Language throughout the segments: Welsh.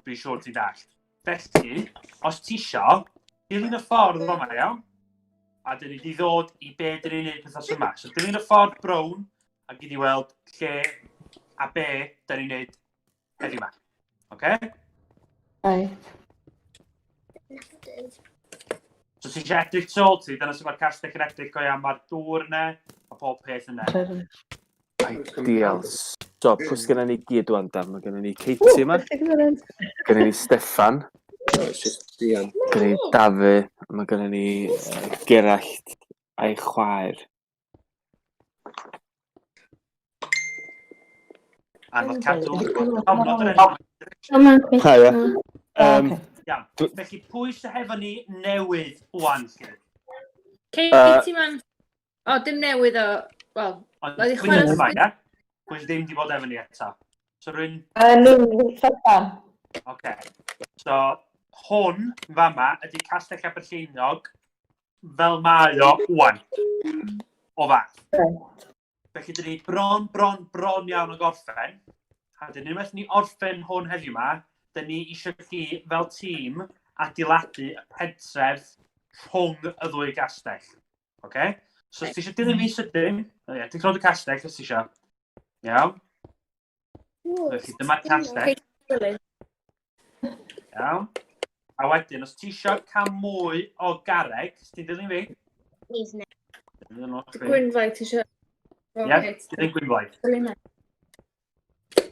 Dwi'n siŵr ti'n dallt. Felly, os ti isio, dilyn y ffordd yma, iawn? A dyn ni wedi ddod i be dyn ni'n neud wythnos yma. So dilyn y ffordd brown, a gyd i weld lle a be dyn ni'n neud heddiw yma. Oce? Right. So ti eisiau edrych tu ôl ti, dyna sut mae'r castell yn edrych go iawn, mae'r dŵr yna, a pob peth yna. Ideal. So, pwy sydd gennym ni gyd wan, Dan? Mae gennym ni Katie yma. Gennym ni Steffan. Gennym ni Dafi. A mae gennym ni Gerallt a'i chwaer. Anodd cadw. Cofnod yr enw. Ha, ia. Iawn. Felly, pwy sydd hefo ni newydd wan, lle? Katie, man. O, dim newydd o... Wel, Ond Oedd i pwy chwarae sydd yma, ia? Pwy sydd ddim wedi bod efo ni eto? So rwy'n... Nhw, Steffan. Oce. So, hwn, fama, ydy Castell Aberlleiniog fel mae o wan. O fath. Felly, dyn ni bron, bron, bron iawn o gorffen. A dyn ni unwaith ni orffen hwn heddiw yma, dyn ni eisiau chi fel tîm adeiladu y pentref rhwng y ddwy gastell. Oce? So, os ti eisiau dilyn fi sydyn, o ie, ti'n clywed y castell os ti eisiau. Iawn. Felly, dyma'r castell. Iawn. A wedyn, os ti eisiau cael mwy o garreg, os ti'n dilyn fi? Gwynflaid ti eisiau? Ie, dilyn Gwynflaid.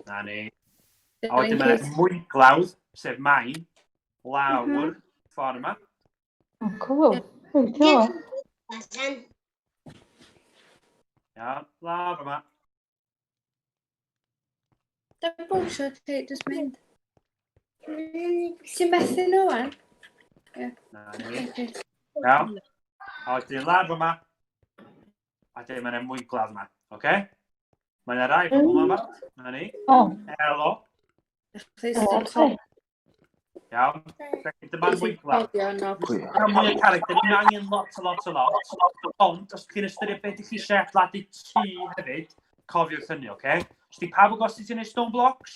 Na ni. A wedyn mae'n mwynglawdd, sef main, lawr ffordd yma. Oh, cool. Cool. Iawn, lawr yma. Da bwysio ti, jyst mynd. Ti'n methu nhw wan? Na ni. Iawn. A wedyn lawr yma. A wedyn mae'n mwynglawdd yma. Oce? Mae yna rai bobl yma. Na ni. Oh. Helo. Iawn. Felly dyma'r mwynglawdd. Cael mwy o carreg, dyn ni'n angen lot a lot a lot. Ond, os chi'n ystyried beth ydych chi eisiau adeiladu tŷ hefyd, cofiwch hynny, oce? Okay? Os di pawb yn gwybod sut ti'n gwneud stone blocks?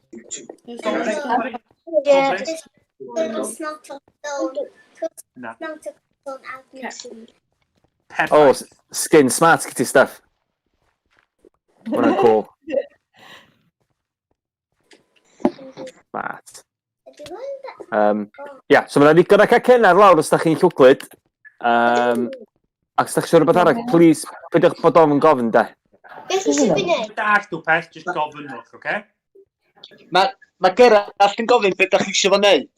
Stone bricks, sorry. Stone bricks. Na. Perfect. Oh, skin smart gyda ti, Steph. Hwna'n cool. Smart. Ia, so mae yna ddigon o cacennau ar lawr os da chi'n llwglyd. Ac os da chi eisiau rhywbeth arall, please, peidiwch bod ofn gofyn, de. Beth ydych chi'n gwneud? Dallt o peth, jyst gofynnwch, oce? Mae Gerallt yn gofyn beth ydych chi eisiau fo wneud.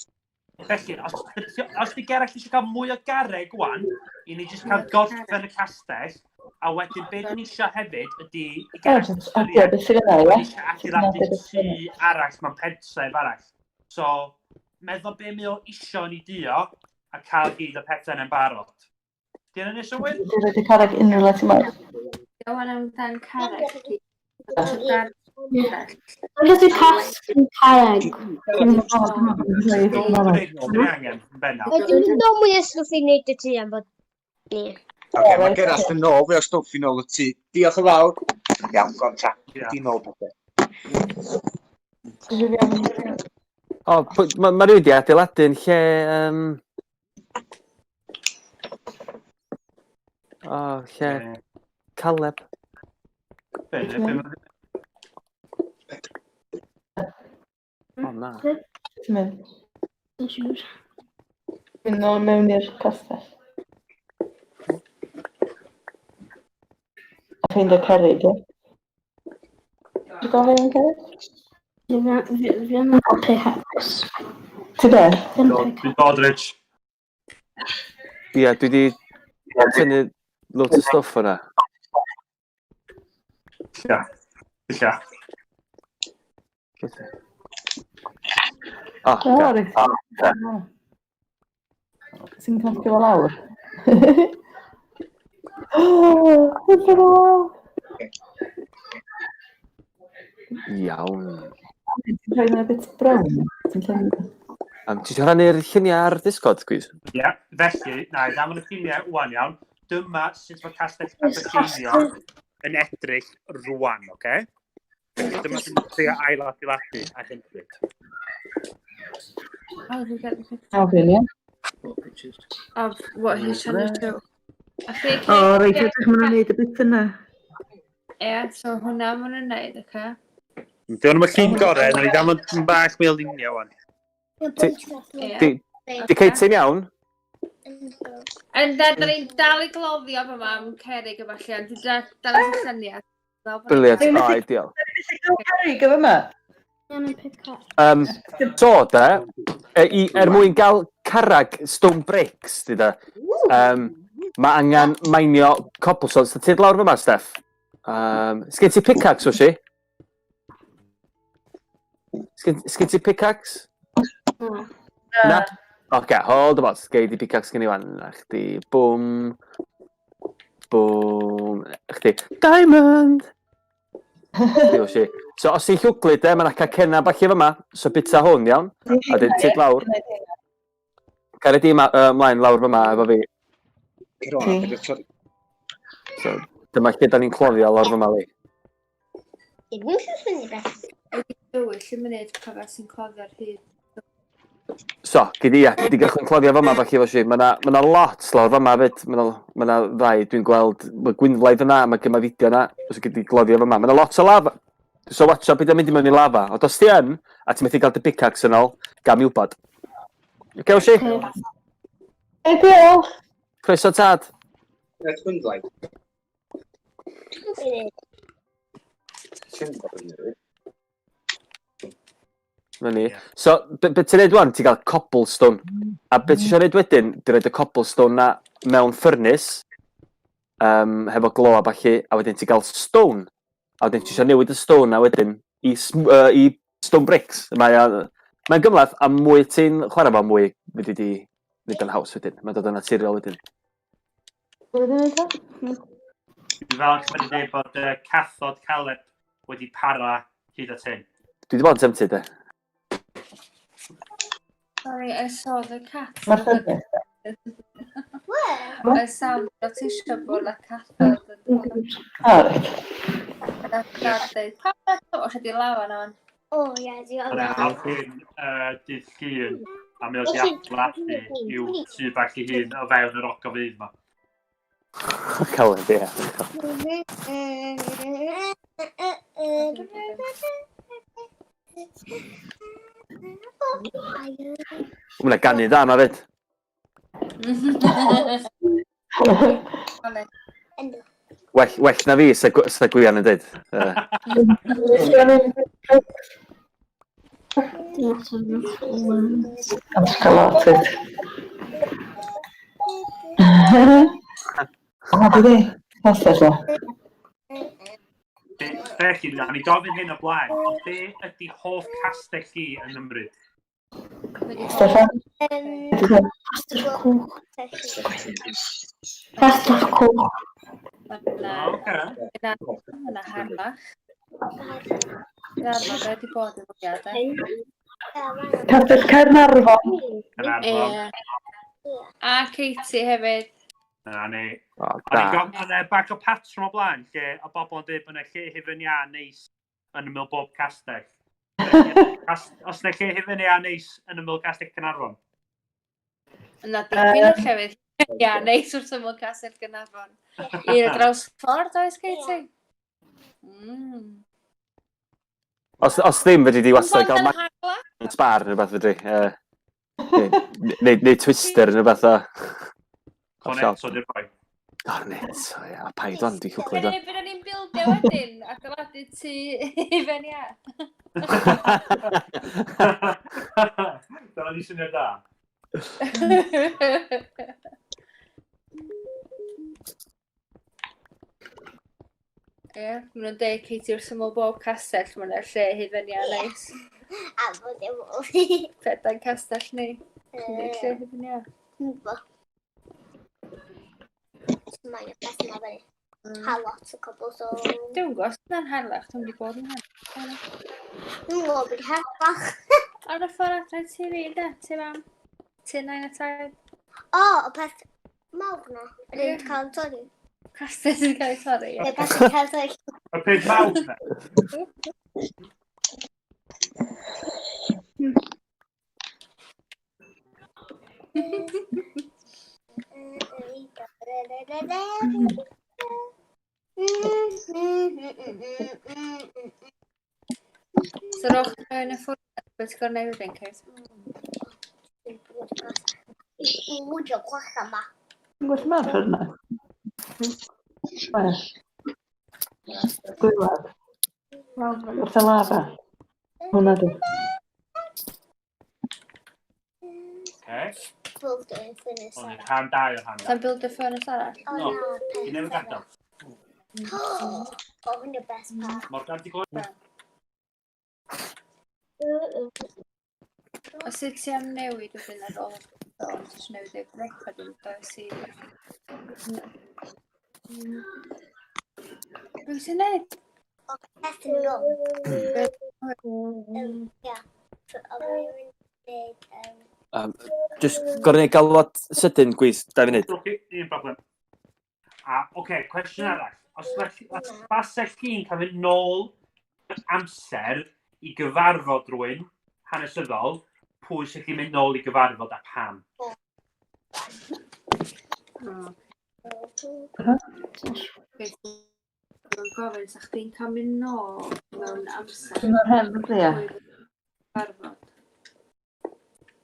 Felly, os di Gerallt eisiau cael mwy o garreg wan, i ni jyst cael gorffen y castell, a wedyn be dyn ni eisiau hefyd ydy i Gerallt ystyried, dyn ni eisiau adeiladu tŷ arall mewn pentref arall. So, meddwl be mae o isio ni dio, a cael gyd o pethau yna'n barod. Di hynny'n neud synnwyr? Dwi'n rhaid i carreg unrhyw le ti'n moyn. Iawn amdan carreg. Ond ydy casglu carreg. Stone bricks dyn ni angen, yn bennaf. Wedyn mynd o mwy o stwff i wneud y tŷ am fod ni. Oce, mae Gerallt yn ôl fwy o stwff i nôl y tŷ. Diolch yn fawr. Iawn, gwan ta. Diolch. Di nôl popeth. O, mae ma rhywun wedi adeiladu'n lle... O, lle... Caleb. Be, be, be, O, na. Ti'n mynd? Dwi'n nôl mewn i'r castell. A ffeindio cerrig, ie? Ti'n gofyn am cerrig? Fi yn cael pickaxe. Ti be? Dwi'n dod, Rich. Ie, dwi wedi tynnu loads o stwff o'na. Ia. Ia. O, O, ga. reit. Ti'n cnocio fo lawr? O, ti'n fo lawr. Iawn. Ti'n rhoi yna bit brown? Ti'n llenwi? Ti eisiau rhannu'r lluniau ar Discord, gwis? Ia, felly, na i ddamon y lluniau wan iawn. Dyma sut mae Castell Aberlleiniog yn edrych rwan, oce? Felly dyma sy'n trio ail-adeiladu ar hyn o bryd. Oh, we get the picture Alvin, ie? of what he's trying to do. I think O, reit, edrych maen nhw'n neud y bit yna. Ie, so hwnna maen nhw'n neud, oce? Di o'n y llun gorau, na ni ddal yn bach mwy o luniau wan. Ie. Di Katie yn iawn? Yn da, da ni'n dal i gloddio fy mam cerrig a falle, ond dwi'n dal i lluniau. Brilliant, Dwi'n o, methu- ideal. Felly gael cerrig efo yma? So, de, er mwyn gael carrag stone bricks, di de, mae angen mainio cobblestone. So, ti'n lawr fyma, Steff? Sgen ti pickaxe, oes i? Sgen ti pickaxe? Na. Oce, hold on, gei di pickaxe gen i wan. Na chdi, bwm, bwm, chdi, diamond! Diolch i. So, os ti'n llwglu, de, mae'n aca cenna bach i fyma, so bita hwn, iawn? A dyn tyd lawr. Caria di ymlaen lawr fyma efo fi. So, dyma lle da ni'n cloddio lawr fyma, li. Dywyll yn munud cofio sy'n cloddio ar hyd. So, gyd ia, gyd i gychwyn cloddio fyma bach i fo si. Mae 'na lot lawr fyma fyd. Mae 'na, ma 'na ddau, dwi'n gweld, mae Gwynflaidd yna, mae gyma fideo yna, os gyd i gloddio fyma. Mae 'na lot o lava. So watch out, byd yn mynd i mewn i lava. Ond os ti yn, a ti'n methu gael dy pickaxe yn ôl, gam i wybod. Oce, okay, Osi? E, diolch. Croeso tad. Beth Gwynflaidd? Ti'n gwybod hynny? Na ni. So, be ti'n neud wan, ti'n gael cobblestone. A be ti eisiau neud wedyn, di roid y cobblestone na mewn furnace, hefo glo a ballu, a wedyn ti'n gael stone. A wedyn ti eisiau newid y stone na wedyn i stone bricks. Mae'n gymhleth, a mwy ti'n chwarae fo, mwy fyddi di wneud yn haws wedyn. Mae'n dod yn naturiol wedyn. Dwi'n falch wedi dweud bod cathod Caleb wedi para hyd at hyn. Dwi wedi bod yn tempted, e. Sorry, I saw the cat. Mae'r ffyrnys. I sound o ti eisiau bod na cathod yn dod. O, reit. A dad deud, pa o chi di lafa na wan. O, ie, di Ond ar hyn dydd Llun, a mae o wedi adeiladu i'w tŷ bach ei hun o fewn yr ogof fydd yma. Caleb, ie. Mae'n ganu dda yma fyd. Well na fi, sa Gwion yn dweud. I'm just cael lot fyd. O, dwi di. Castell o. Felly, na ni gofyn hyn o blaen, ond be ydy hoff castell chi yng Nghymru? Steffan? Castell Coch. Castell Coch. Oce. Yna Harlech. Harlech wedi bod yn fwyaf, de. Castell Caernarfon. Caernarfon. Ie. A Katie hefyd. Na ni. O, O'n da. i'n gofyn, o'n e bach o patrwm o blaen, lle o bobl yn dweud bod yna lle hufen iâ neis yn ymyl bob castell. Os yna lle hufen iâ neis yn ymyl castell Caernarfon? Yna dipyn o'r llefydd. Ia, neis wrth ymyl castell Caernarfon. Un ar draws ffordd, oes, Katie? Os ddim, fedri di wastad gael Ond yn Harlech? Magnets bar neu rhywbeth fedri. Neu twister neu rhywbeth o. Cornetto di'r boi. Cornetto, ie. A paid wan, dwi'n llwglyd o. Byddwn ni'n bildio wedyn, adeiladu tŷ i ben ia. Dyna ni syniad da. Ie, maen nhw'n deud Katie wrth ymyl bob castell, maen nhw'n lle hufen iâ neis. A bod e Pedair castell ni. Lle hufen iâ. Mae'n beth yma fyny. Ha lot o cobblestone. Dwi'n gwybod, os yna'n Harlech, dwi'n wedi bod yn Harlech. Dwi'n gwybod bod Harlech. Ar y ffordd adre ti fi, de? Ti mam? Ti nain a taid? O, y peth mawr na. Yr un cael torri. Castell sy'n cael ei torri, ie. Y peth sy'n cael torri. Y peth mawr na. So rowch yn y ffwrdd, beth ti'n gorau newid yn Kate? Ti'n gweld map yna? Well. Gwylad. Wrth y lava. Hwna di. Okay. Ond yn rhan 2 o'r rhan 2. Sa'n build y furnace arall? No, i newydd gadael. O, hwn yw'r best part. Morgan, di glywed? O sut ti am newid wedyn ar ôl? O, ti eisiau newid y record yn does i... Beth ti'n neud? Beth yn ôl. Ia. Just gorau ni galwad sydyn, gwis, 2 funud. Oce, un problem. A, oce, okay, cwestiwn arall. Os, os basech chi'n cael mynd nôl amser i gyfarfod rhywun hanesyddol, pwy sy'ch chi'n mynd nôl i gyfarfod a pam? Mae'n gofyn, sa chdi'n cael mynd nôl mewn amser? Dwi'n o'r hen ydy e. Cyfarfod.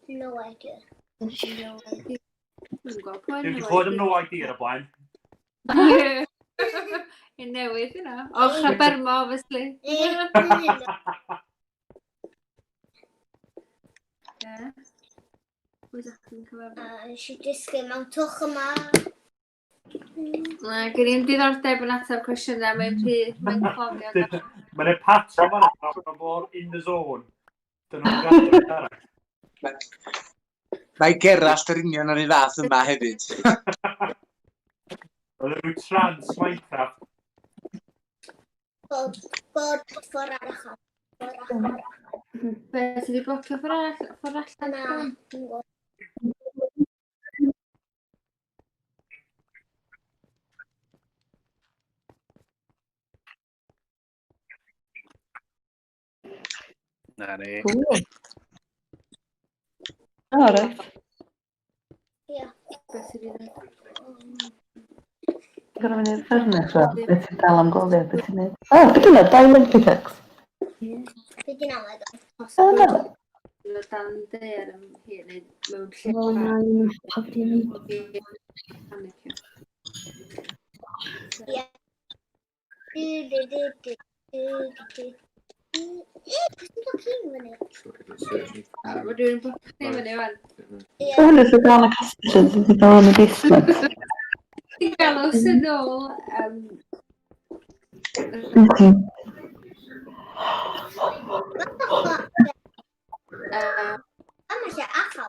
No idea. No idea. Dwi'n gwybod pwy Dwi'n wedi clywed am no idea ar y blaen. Un newydd yna. O, Chabermo, obviously. Ie. Pwy sa chdi'n cyfarfod? Nes i disgyn mewn twch yma. Na, gen i'n diddordeb yn ateb cwestiynau, mae'n rhy, mae'n clofio. Mae'n ei patrwm yna, mae'n mor in the zone. Dyn nhw'n gwrando arall. Mae Gerallt yr union yr un fath yma hefyd. Oedd rhyw trans Minecraft. Bod, bod ffordd arall. Ffordd arall. Be, ti wedi blocio ffordd arall? Ffordd allan? Na, dwi'n gwybod. Na ni. Cool. O, reit. Ia. Beth ti wedi dweud? Gorau mynd i'r furnace o. Beth ti'n dal am gofio, beth ti'n neud? O, beth yna? Diamond pickaxe. Be di nawr meddwl? O, na. Mae dan ddaear am hir, neu mewn lle O, bach. na, Panicio. Ia. Du, du, du, du, du, du, du. Ee, pwy sy'n blocio i fyny? Mae rhywun yn blocio chdi fyny wan. Ie. O, hwnna sy'n dal yn y castell yn sy'n dal yn y basement. Ti'n galw sy'n ôl... Mhm. A mae lle achal.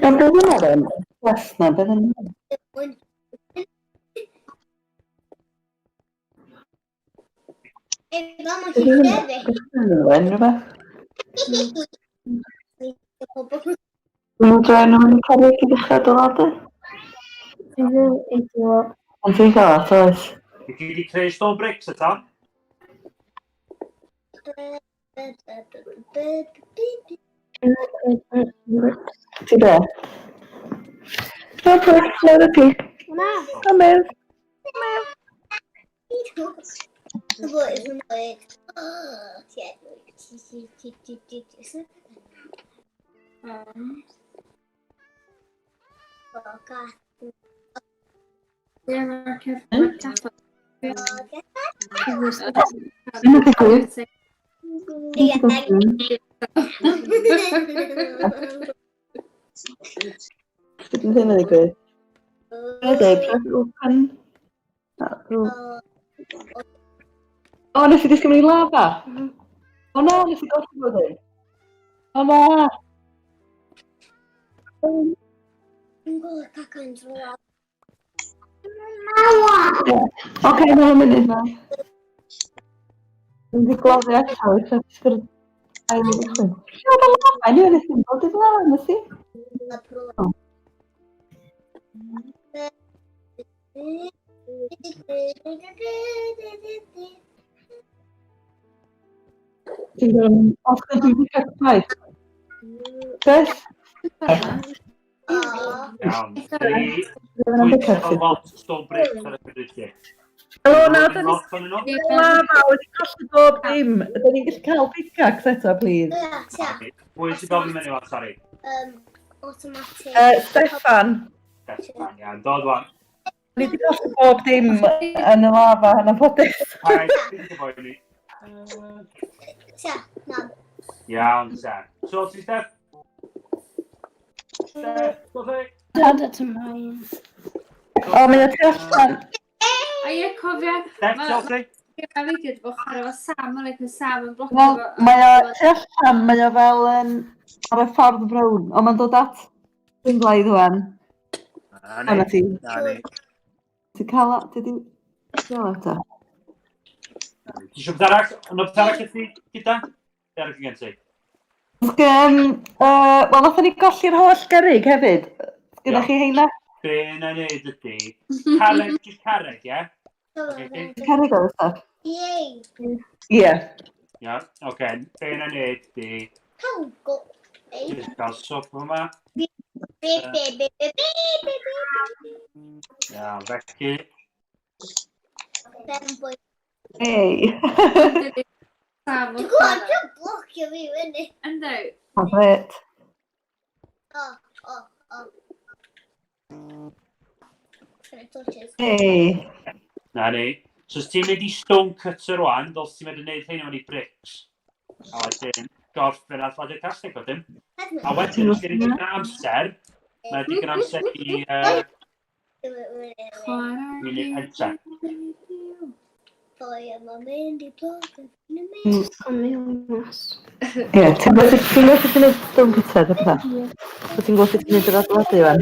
Ond beth yna then? West na, beth yna? Ei, fel mae hi'n sefyll. Beth yna then, rhywbeth? Dwi'n droi nhw yn y cerrig i ddechrau adeiladu? Ond ti'n gael at oes? Wyt ti wedi creu stone bricks eto? Ti be? No bricks, no repeat. Na. Come in. Ie, mae'r caffo. Yna digwydd. Sut yn hynny ddigwydd? Ydy, press open. O, nes i ddisgyn mewn i lava. O na, nes i golli bod hyn. O na. Dwi'n gweld cacan drwodd. Oce, mae'n munud na. Dwi'n di gloddio eto, it's just for ail ddechrau. Lle oedd y lava? Anyway, nes i'n bod i'r lava, nes i? Ti'n gwybod, os ydw i wedi cael taith. Beth? Iawn. Pwy sydd efo lot o stone bricks ar y bryd chi? Helo, na, da ni Lot o'n nhw? lava wedi colli bob dim. Ydyn ni'n gallu cael pickaxe eto, please? Pwy sy'n gofyn mewn i wan, sori? Automatic. Steffan. Steffan, iawn. Dod wan. Ni wedi colli bob dim yn y lava yn anffodus. Paid, ti'n boeni. Ta, mam. Iawn, ta. So, ti, Steff? Steff, dod i? Dad at mine. O, mae o tu allan. A ie, cofia. Steff, so ti? Mae fi wedi bod chwarae efo Sam, yn like, Sam yn blocio Wel, fo. mae o tu allan, mae o fel yn ar y ffordd brown. O, mae'n dod at Gwynblaidd wan. Na O, na ni. ti. Na ni. Ti'n cael o, ti di... Ti'n cael o eto? Ti eisiau beth arall? Ond beth arall ydy gyda? Be arall gen ti? Gen, wel, nathon ni golli'r holl gerrig hefyd. Gyda Iawn. chi heina? Be na wneud ydy... Carreg, just carreg, ie? Ocê. Cerrig o'r stuff. Yay. Ie. Iawn, oce. Be na wneud ydy... Tango. Just gael swp yma. Be, be, be, be, be, be, be. Iawn, felly... Ben boy. Ei. Sam Dwi'n yn gwybod, chwarae. dwi'n blocio fi fyny. Yndw. O, gret. O, o, o. Can I touch it? Ei. Na ni. So, os ti'n mynd i stone cutter rwan, dylse ti'n mynd i wneud hyn mewn i bricks. A wedyn, gorffen ar fflad i'r castell wedyn. A wedyn, os ti'n digon amser, mae digon amser i, Chwarae. i wneud pentre. Boi yma mynd i blocio fi fyny. Ie, ti'n gwybod sut ti'n gwybod sut ti'n gwneud stone cutter a pethau? So ti'n gwybod sut ti'n gwneud yr adeiladu wan?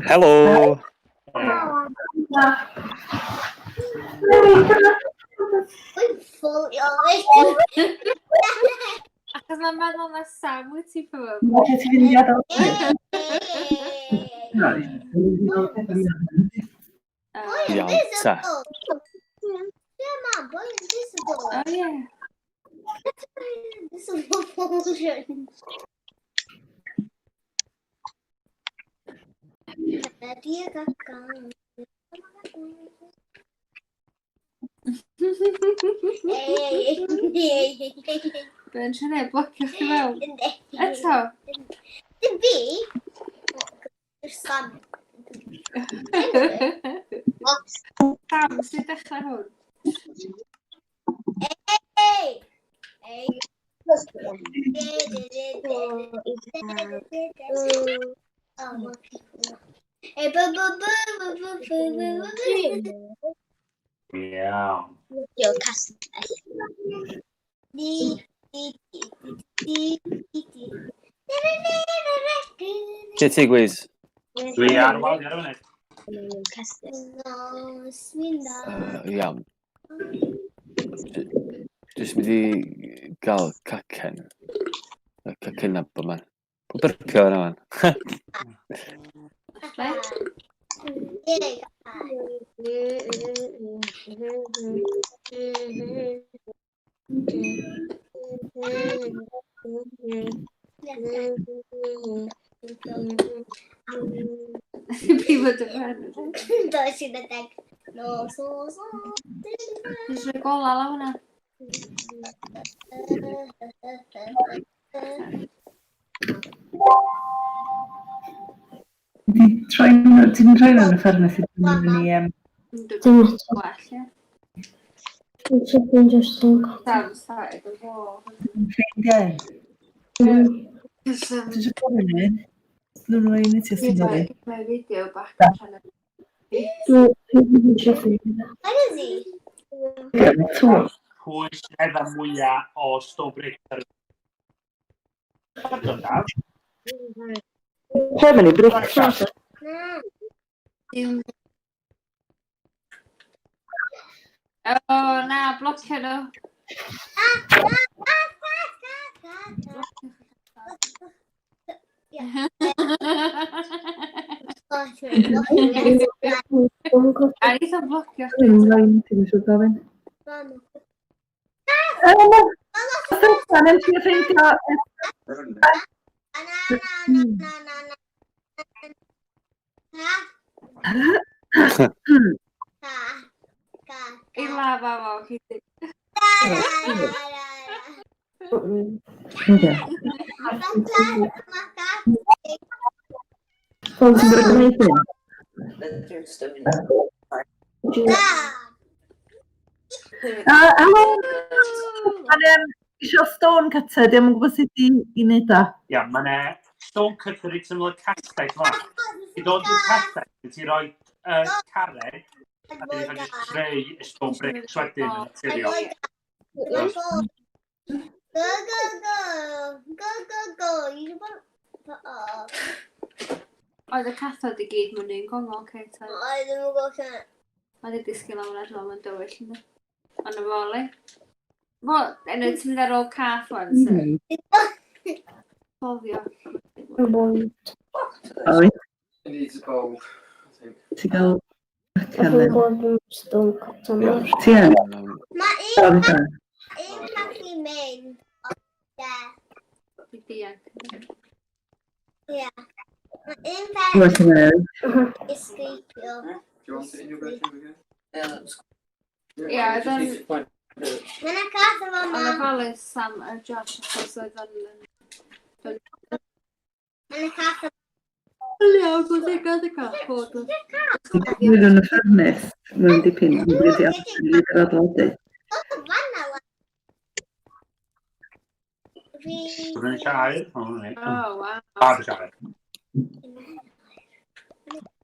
Helo! Wy'n ffolio fi. Achos mae'n meddwl na Sam wyt ti probably. Mae ti'n mynd i adael. Boy Iawn, ta. invisible. Yeah, mam, boy invisible. O ie. Invisible potion. By'n siarad neu blocio chdi fewn. Eto. Dim fi. Sam. Sam, sy'n dechrau hwn? Hey! Hey! Oh, Hey, bu bu bu bu bu bu bu bu. Iawn. Di di di di di di. Lle ti, Gwiz? Dwi ar wal ar y funud. Iawn. Dwi jyst mynd i gael cacen. Y cacen na bod man. Pwy byrpio yna fan? Le? Brifo dy ben. Does i'n adeg. No, so, so. Dwi'n rhoi gola lawr hwnna. Ti'n troi ti'n troi mewn y ffermydd sydd yn mynd i... Dwi'n gwell, ie. Dwi'n just yn Sam, sorry, the wall. Ffeindiau. Cos, Ti'n siarad gofyn i? Nhw'n rhoi i ti os ti'n dod i. Mae fideo bach yn rhan eisiau ffeindio. Where is he? Ie, mae tŵr. Pwy sydd efo mwyaf o stone bricks ar y Pardon, Daf. Lle mae'n i brics? Na. Dim... O, na, blocio nhw. Ah, ah, ah, ah, ah, ah. Yeah. Oh, sorry, A neith o'n blocio chdi. Ti'n siarad gofyn? Mam. Steffan yn trio ffeindio... Na, na, na, na, na, na. Ha. Ha. Ga. I lafa fo, Katie. La, la, la, la, la. Okay. Ma cath. Paul, ti'n gwybod gwneud hyn? Da. Helo! Mae'n isio stone cutter, diolch yn gwybod sut i wneud o. Ia, mae yna stone cutter i tymlo castell yma. I ddod i'r castell, ti roi carreg, a dyn ni'n just creu y stone bricks wedyn yn naturiol. Go, go, go. Go, go, go. You want... Oh. Oedd y cathod i gyd mewn un gongol, Kate. oedd? I ddim yn gwybod lle. Mae wedi disgyn lawr ar ôl yn dywyll, ynddo. Ond y fo, le. Fo, enw ti'n mynd ar ôl cath wan, so cofio. Oi, It needs a bowl, I think. ti'n gael... Dwi'n gwybod yn stone cutter Ie. nawr. Ti yn? Mae un Sorry, sorry. un cath i mynd. Ie. Di dianc. Ie. Mae un peth What's the matter? escapio. Do you want it in your bedroom again? Yeah, you just then- need to find it. Mae yna cath efo Ond mam. ofalus Sam a Josh achos oedd yn... Mae yna cath efo Iawn, bod e'n gael y cath bod. Dwi'n yn y ffyrnes, mae'n dipyn, yn wedi allan i'r adeiladu. fanna. Fi... Dwi'n eisiau air? O, na ni. Oh, waw. Ar eisiau air.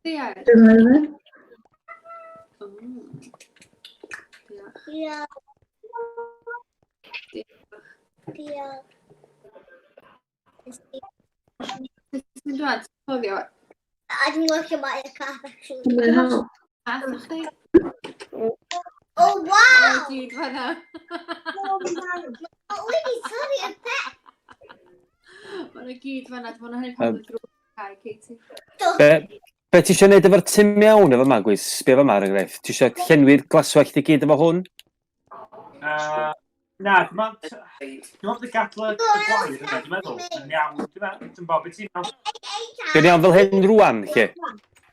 Diolch. Dwi'n meddwl. Diolch. Diolch. Diolch. Ti'n dod, cofio. A dwi'n gwybod lle mae'r cath, actually. Dwi'n meddwl. Cath o chdi? Oh, O, wow! gyd fanna. Mae wedi torri y pet. Mae'n gyd fanna, dwi'n hynny pan oedd drwy cae, Katie. Be ti eisiau neud efo'r tu mewn efo yma, Gwys? Sbio efo yma, er enghraifft. Ti eisiau llenwi'r glaswellt i gyd efo hwn? Na, dwi'n meddwl... Dwi'n meddwl bod y gadl y gwair yna, dwi'n meddwl. Yn iawn, dwi'n meddwl, dwi'n meddwl, beth ti'n meddwl? Dwi'n iawn fel hyn rwan, lle?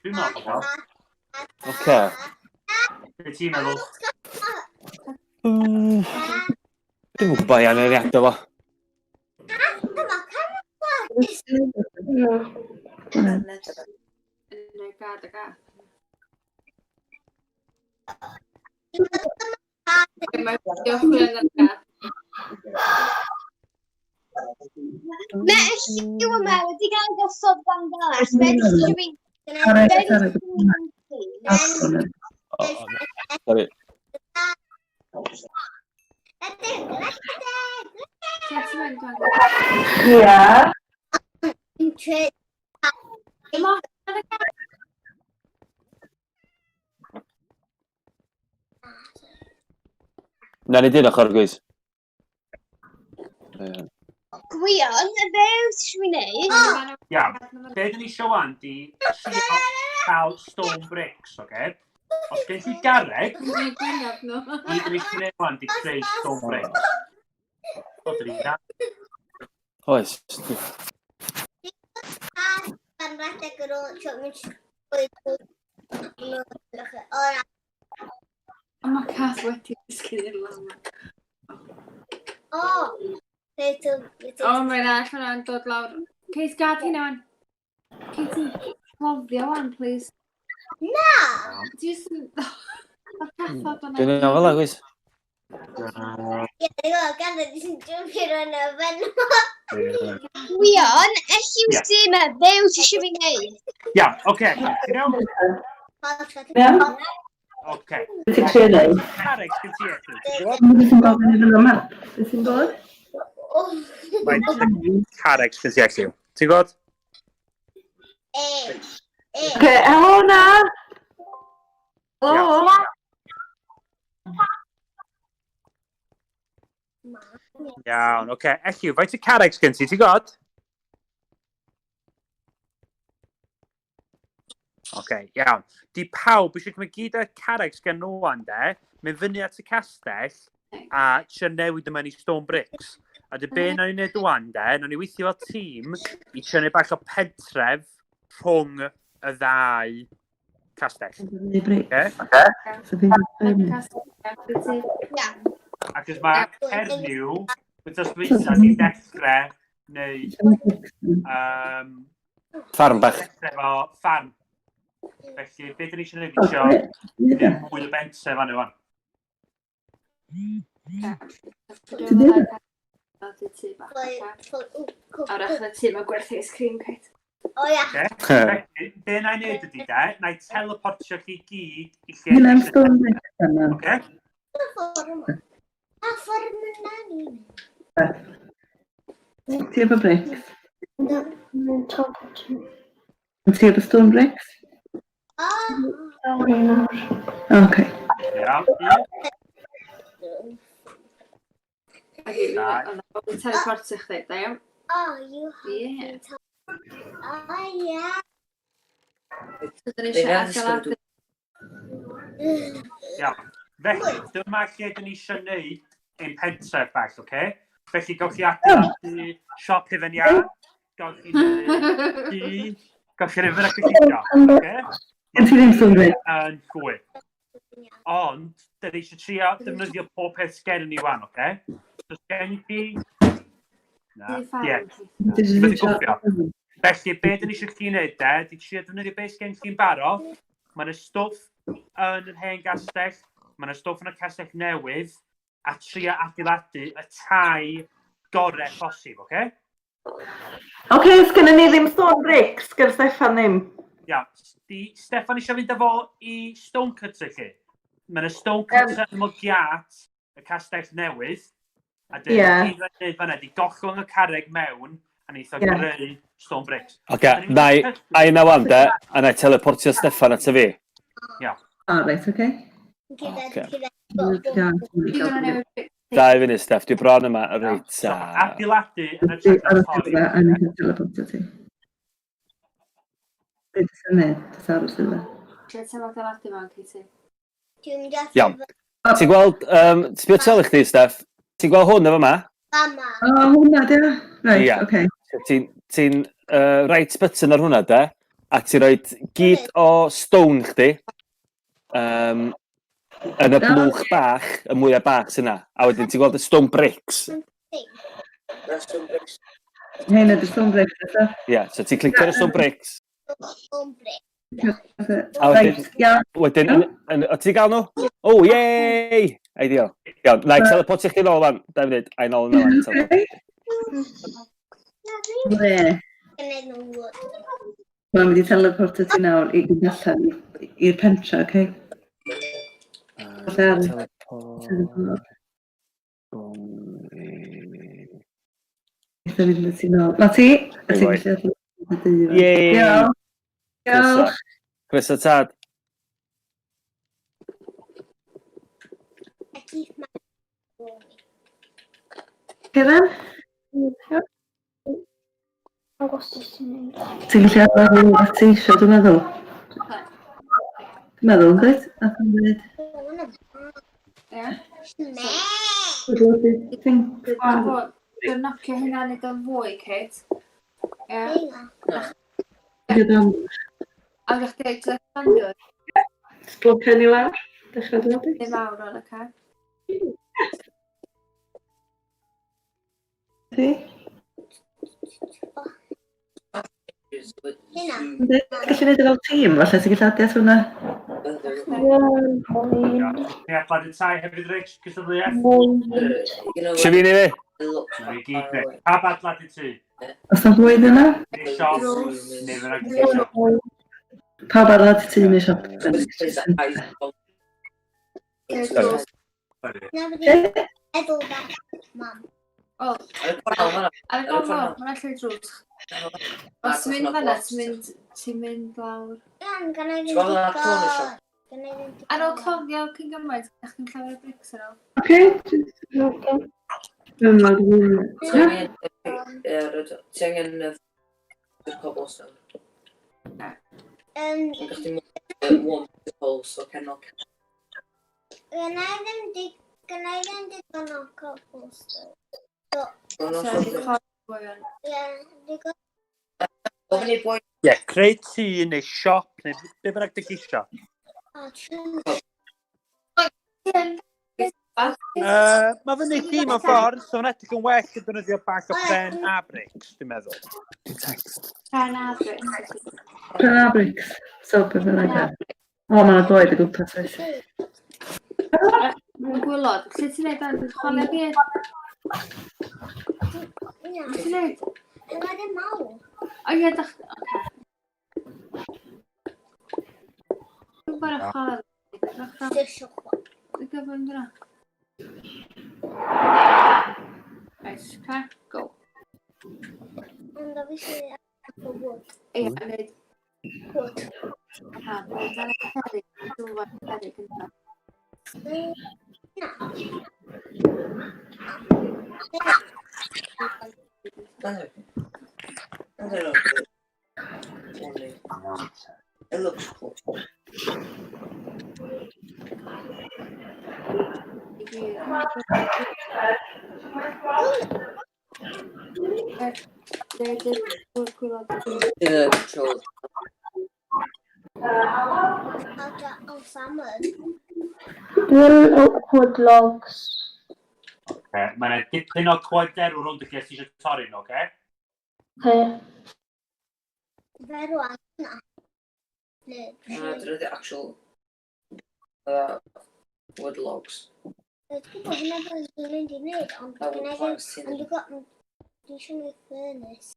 Dwi'n meddwl, bod o. Oce. Beth ti'n meddwl? Dwi'm yn gwybod iawn yr addo fo. Na. Yn y gad y gath. Mae diolch yn y gath. Mae y lliw yma wedi cael ei gosod gan glas. Be di lliw i... Sorry, Be di sorry. lliw i... O, Sorry. Lle ti'n mynd, Gwen? Ia. Dim ond ar y gath. Na ni dyn ochr, Gwys. Ie. Gwion, y be wyt ti eisiau wneud? Iawn. Be dyn ni eisiau wan di trio cael stone bricks, oce? Os gen ti garreg, Mae'n gwyneb nhw. ni dyn ni eisiau gwneud wan di creu stone bricks. O, dyn ni na. Oes. Gan redeg ar ôl tro mynd O, na. Ond mae cath wedi disgyn i'r lama. O! Beth o... beth O, mae'n all hwnna'n dod lawr. Kate, gad hynna wan. Katie, cloddio wan, please. Na! Ti jyst yn... Mae'r cathod yna. Dwi'n iawn fel 'na, Gwys. Ie, dwi'n gwybod, gan ddod i'n jwmpio yn y fan. Gwion, y lliw Ie. sy yma, be wyt ti eisiau fi wneud? Iawn, oce. Ti'n iawn? Iawn? Oce. Beth ti'n trio neud? Carreg sgyn ti eto, ti'n gwybod? Beth ti'n gofyn iddyn nhw map? Beth ti'n bod? Faint carreg sgyn ti elliw? Ti'n gwybod? E. E. Oce, helo na! Helo! Iawn, oce. Elliw, faint o carreg sgyn ti, ti'n gwybod? Oce, iawn. Di pawb eisiau cymryd gyd y carreg sgen nhw wan, de, mynd fyny at y castell a trio newid yma i stone bricks. A dy be nawn ni wneud wan, de, nawn ni weithio fel tîm i trio neud bach o pentref rhwng y ddau castell. Okay? Ac os mae Cernyw, wythnos dwytha, di dechrau wneud... Ffarm bach. Dechrau efo ffarm. Felly, be dyn ni eisiau gwneud? Isio gwneud mwy o bentref fan wan. Arach na ti, mae gwerthu ice cream, Kate. O ia. Okay. Be na i wneud ydy de, na i teleportio chi gyd i lle... Hynna'n stone brick yna. Okay. Pa ffordd yna ni'n Ti efo bricks? Ti efo stone bricks? Okay. Iawn. Teleportio chdi, da iawn. Oh, you have Yeah. to. Oh, yeah. So, dyn ni eisiau adeiladu. Iawn. Felly, dyma lle dyn ni eisiau gwneud ein pentref bach, oce? Okay? Felly, gawch chi adeiladu siop hufen iâ, gawch chi wneud tŷ, gawch chi rhywbeth bynnag chi eisiau, oce? Gen ti ddim stone brick? Yn llwyr. Ond, dyn ni eisiau trio defnyddio pob peth sgen ni wan, oce? So, sgen chi... Na, ie. Ti'n methu gwffio. Felly, be dyn ni eisiau chi wneud, de, di trio defnyddio be sgen chi'n barod. Mae yna stwff yn yr hen gastell, mae yna stwff yn y castell newydd, a trio adeiladu y tai gorau posib, oce? Oce, sgynnon ni ddim stone bricks, gyda Steffan ddim. Iawn, di Steffan eisiau fynd â fo i Stonecutter lle? Mae yna Stonecutter yn ymyl giat y castell newydd, a dyn yeah. ni'n gwneud fanna, di gollwng y carreg mewn, a neith o greu stone bricks. Oce, na i, a i na wan de, a na i teleportio Steffan at y fi. Iawn. O, reit, oce. Oce. Dau funud, Steff, dwi bron yma, reit. So, adeiladu yn y trefn Ar y torri. A ni'n cael teleportio ti. Be ti'n symud? Ti'n aros iddo? Lle ti'n adeiladu mewn, Katie? Iawn. Ti'n gweld, sbio tu ôl i chdi, Steff, ti'n gweld hwn efo yma? Fama. O, hwnna, di o? Reit, Ia. oce. Ti'n ti right button ar hwnna, de, a ti'n rhoi gyd o stone chdi, yn y blwch bach, y mwyaf bach sy'n na. A wedyn ti'n gweld y stone bricks. Hyn ydy'r stone bricks, eto. Ie, yeah, so ti'n clicio ar y stone bricks. Stone bricks. A wedyn, Reit, iawn. wedyn, yn, yn, o ti'n gael nhw? Oh, yay! Ideal. Iawn, na i teleportio chdi nôl fan. 2 munud, a i nôl yn ôl. Okay. Le. Mae'n mynd i teleportio ti nawr i fynd allan i'r pentra, oce? Allan. Teleport. Eitha fynd â ti nôl. Na ti? A ti'n gallu adal y dŷ. Yay! Diolch. Diolch. Croeso tad. Kevin? Ti'n gallu adal rhywbeth ti eisiau, dwi'n meddwl. Dwi'n meddwl, dweud? Nath o'n dweud. Ie. Dwi'n Dwi'n nocio hynna nid o'n fwy, Kate. Ie. A ddech chi eich expandio? Sblo pen i lawr, dechrau dod. Neu mawr o'n, oce? Ti? Yndi, Ti'n gallu neud o fel tîm, falle ti'n gallu adio at hwnna. Ni adeiladu tai hefyd, Rich, cystadleuaeth. Isio fi neu fi? Ni gyd ne. Pawb adeiladu tŷ. Os na fwyd yna? Neu siop, neu fy'n rhaid i siop. Pawb adeiladu tŷ neu siop. O, ar y gofal, mae'n allu drws. Os ti'n mynd fan'na, ti'n mynd, ti'n mynd lawr. Ar ôl cloddio cyn gymaint, ydych chi'n llawer o brics ar ôl. Oce. Dwi'n meddwl. Ti angen y cobblestone. Ond chdi one hole, so cenol. Gynna i ddim digon o cobblestone. Sorry, chwarae boi o'n. Ie, dwi'n gwybod. Gofyn i boi Ie, yeah, creu tŷ neu siop neu be bynnag dych chi isio. O, true. Mae fyny chi mewn ffordd, so mae'n edrych yn well yn defnyddio bag o pren a brics, dwi'n meddwl. Dwi'n text. Pren a brics. Pren a brics. So, beth bynnag e. O, mae yna goed o gwmpas oes. Mae'n gwylod. Lle ti'n neud dan? Chwarae fi? Ie. Be ti'n neud? Yna ddim mawr. O ie, dach... Oce. Dwi'n gwybod ar chwarae. Dwi'n gwybod yn dyna. Right, okay, go. Ond o fi eisiau apple wood. Ie, a neud... Wood. Ha, dwi'n cerrig, dwi'n gwybod cerrig yn Na. I don't know. It looks cool. I gyd. Neud y gwylod. Yeah, control. O, salmon. Dwi'n oak wood logs. Okay. Mae yna dipyn o coed derw rownd y lle sydd eisiau torri nhw, oce? Okay. Fe rwan na. Neu, Na, dyna the actual wood logs. Dwi'n gwybod hynna fel dwi'n mynd i wneud, ond A dwi'n wood ddim, planks ti'n ond dwi'n gwybod, dwi eisiau gwneud furnace.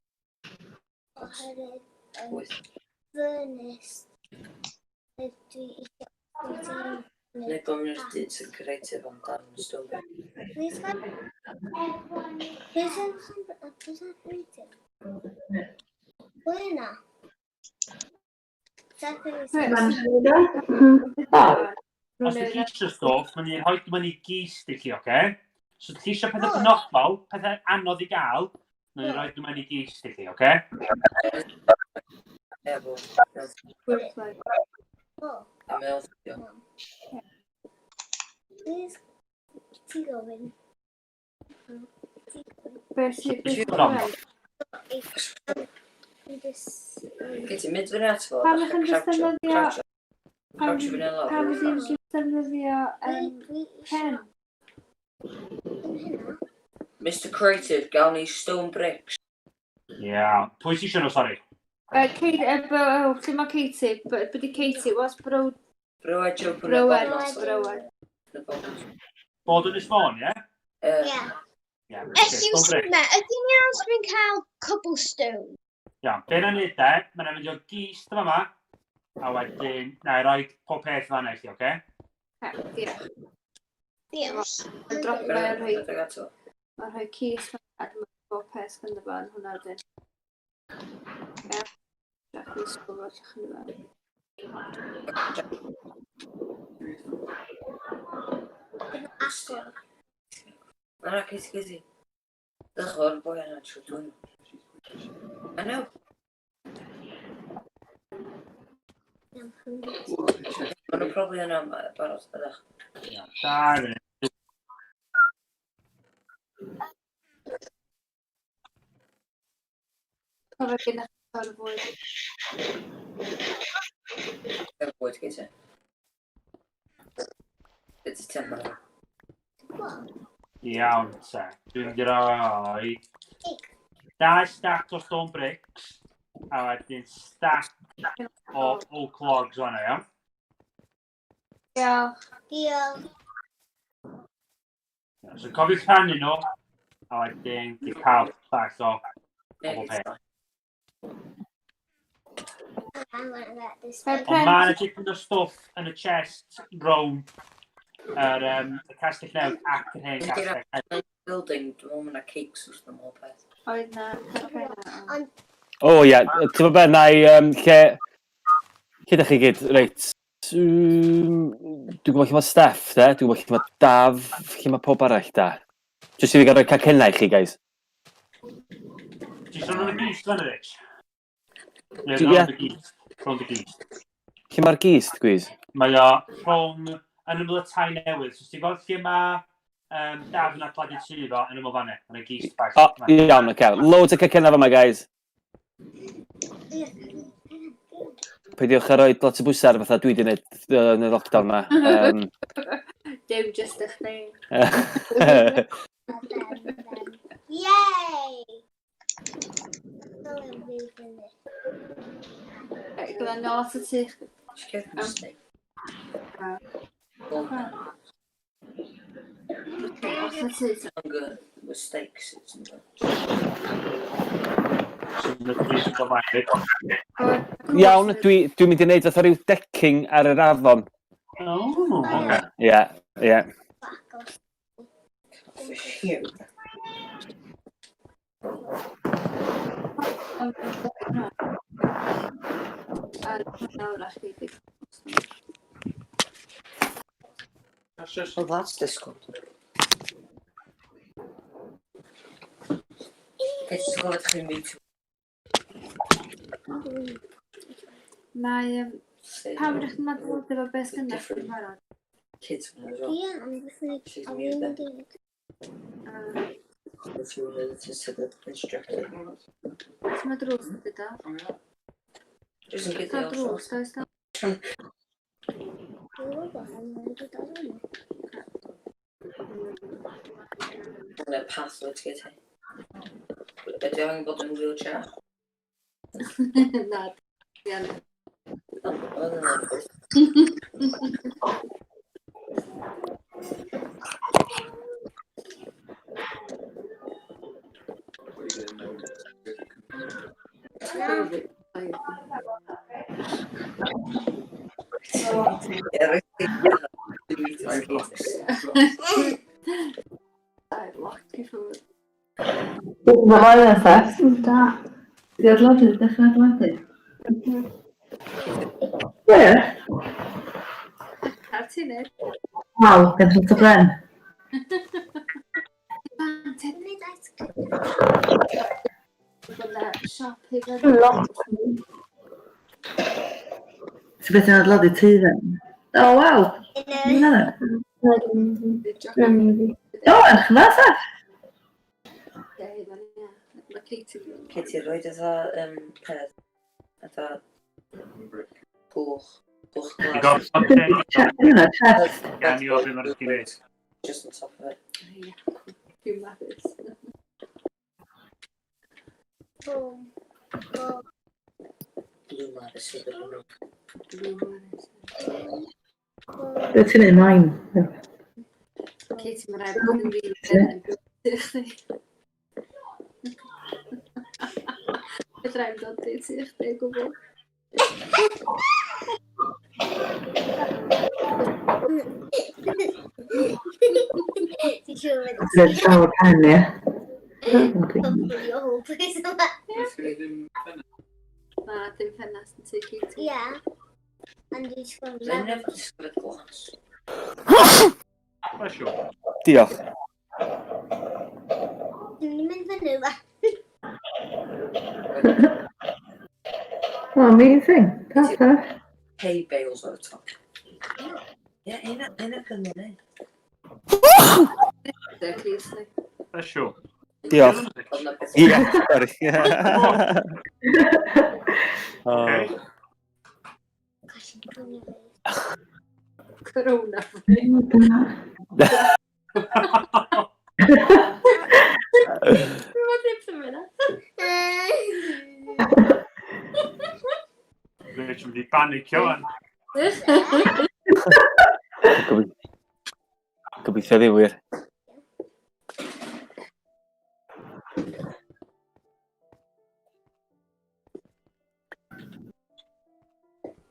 Oherwydd, Wyth. furnace, dwi eisiau, dwi ti'n Neu gofyn i'r dyn sy'n creative amdan stone. Please, please, please, creative. Pwy yna? Os ydych chi eisiau stwff, mae'n ni'n rhoi mae'n ni gist i chi, oce? So ydych chi eisiau pethau penodol, pethau anodd i gael, mae'n ni'n rhoi mae'n ni gist i chi, oce? Ie, bo. A mae o'n ffitio. Please, ti gofyn. Be sy'n... Bron. Gei ti'n mynd fyny at fo? Pam ych chi'n Crouch- defnyddio- crouch- Pam Crouch fyny lawr. pam ddim yn defnyddio pen? Mr Creative, gawn ni stone bricks. Ia. Pwy sy'n eisiau nhw, sori? Kate, oh, lle mae Katie? Be di Katie? What's bro... Bro a jump yn y Browed, bobl. browed. Bod yn Ysmôn, ie? Ie. Ie. Excuse me, ydy'n iawn os dwi'n cael cobblestone? Iawn, be na'n neud de, mae'n mynd o gist yma yma, a wedyn, na i roi pob peth fan i chi, oce? Diolch. Diolch. Mae'n drop, mae'n rhoi, Rhoi... mae'n rhoi cys, a dwi'n bob peth ganddo fo yn hwnna wedyn. Ie. Diolch i sgwr fo llach yn fo. Agor. Na, Katie, Katie. Dych o'r boi yna trwy dwy. I know. Maen nhw probably yna am barod, ydych. Iawn, da, fyny. Cofio gyda chi o'r fwyd. Efo bwyd, Katie. It's 10 minutes. Iawn, te. Dwi'n mynd i roi dau stack o stone bricks, a wedyn stack o oak logs o'na, iawn? Diolch. Diolch. Iawn, so cofiwch rhannu nhw, a wedyn di cael bach o bob peth. I'm gonna let this Fe Ond pren... mae yna dipyn o stwff yn y chest rown yr, y castell newydd ac yr hen castell. Building, dwi'n meddwl mae yna cakes wrth ymyl peth. Oedd na, pren na. O ie, ti'n gwybod be, na i, lle ydych chi gyd? Reit, dwi'n gwybod lle mae Steff, de? Dwi'n gwybod lle mae Daf, lle mae pob arall, da. Jyst i fi gael rhoi cacennau i chi, guys. Ti'n sôn am y gist fan Rich? Ie, Ie. rownd y gist. Rownd y gist. Lle mae'r gist, gwis? Mae o rhwng yn ymyl y tai newydd. So, ti'n gweld lle mae Daf yn adeiladu tŷ fo yn ymwyl fanna, yn y gist bach. O, iawn, oce. Loads o cacennau fama, guys. Peidiwch â rhoi lot o bwysau ar fatha dwi wedi gwneud yn y lockdown ma. Dim just y chdi. Yay! Gyda nôl at y tŷ. Iawn, dwi'n dwi mynd i wneud fatha rhyw decking ar yr afon. Oh, okay. Ie, ie. Well, that's disgusting. It's got to meet. Mae... Pam ydych chi'n meddwl efo beth gynnwch chi'n barod? Kids as well. Yeah, I'm She's muted then. If you wanted to sit the instructor. Ti'n meddwl drws ydy do? Just in case Do they drws, also. does do? And a pathway to get in. Ydy o'n bod yn wheelchair? Na, iawn. Oedd yn Dau bloc i ffwrdd. Mae mae'n nesaf. Da. Di adeiladu, dechrau adeiladu. Ie. Ar ti'n neud? Waw, gen lot o bren. Siop i fyny. Lot. Ti'n beth yn adeiladu tŷ then? O, waw. Na. O, edrych yn dda, Seth. Mae Katie yn Katie, roed eitha peth. Eitha cwch. Cwch I glas. gorfod deud, Hynna, chest. gan i ofyn mae'r chdi wneud. Just on top of it. Dwi'n mathus. Boom. Boom. Blue Maris with it. Dwi'n mathus. Be ti'n neud main? Katie, mae rhaid bod yn rili yn byw chdi. Fedra i'm dod i ti chdi o gwbl. Ti'n siŵr fydd Ti'n llawer pen, ie? your whole place yma. Na, dim ffenast yn tŷ Katie. Ie. Ond dwi'n siŵr I never discovered glass. Bless you. Diolch. Dwi'n mynd fyny fa. Oh, amazing. Da, Seth. Hay bales on the top. Yeah, hynna, hynna cynnig. There, please. Bless you. Diolch. Oedd na beth. Ie, sorry. Okay. Gosh, dwi'n gwneud. Corona. Da. Mae'n ddim yn mynd. Rich yn mynd i banicio wan. Gobeithio ddim wir.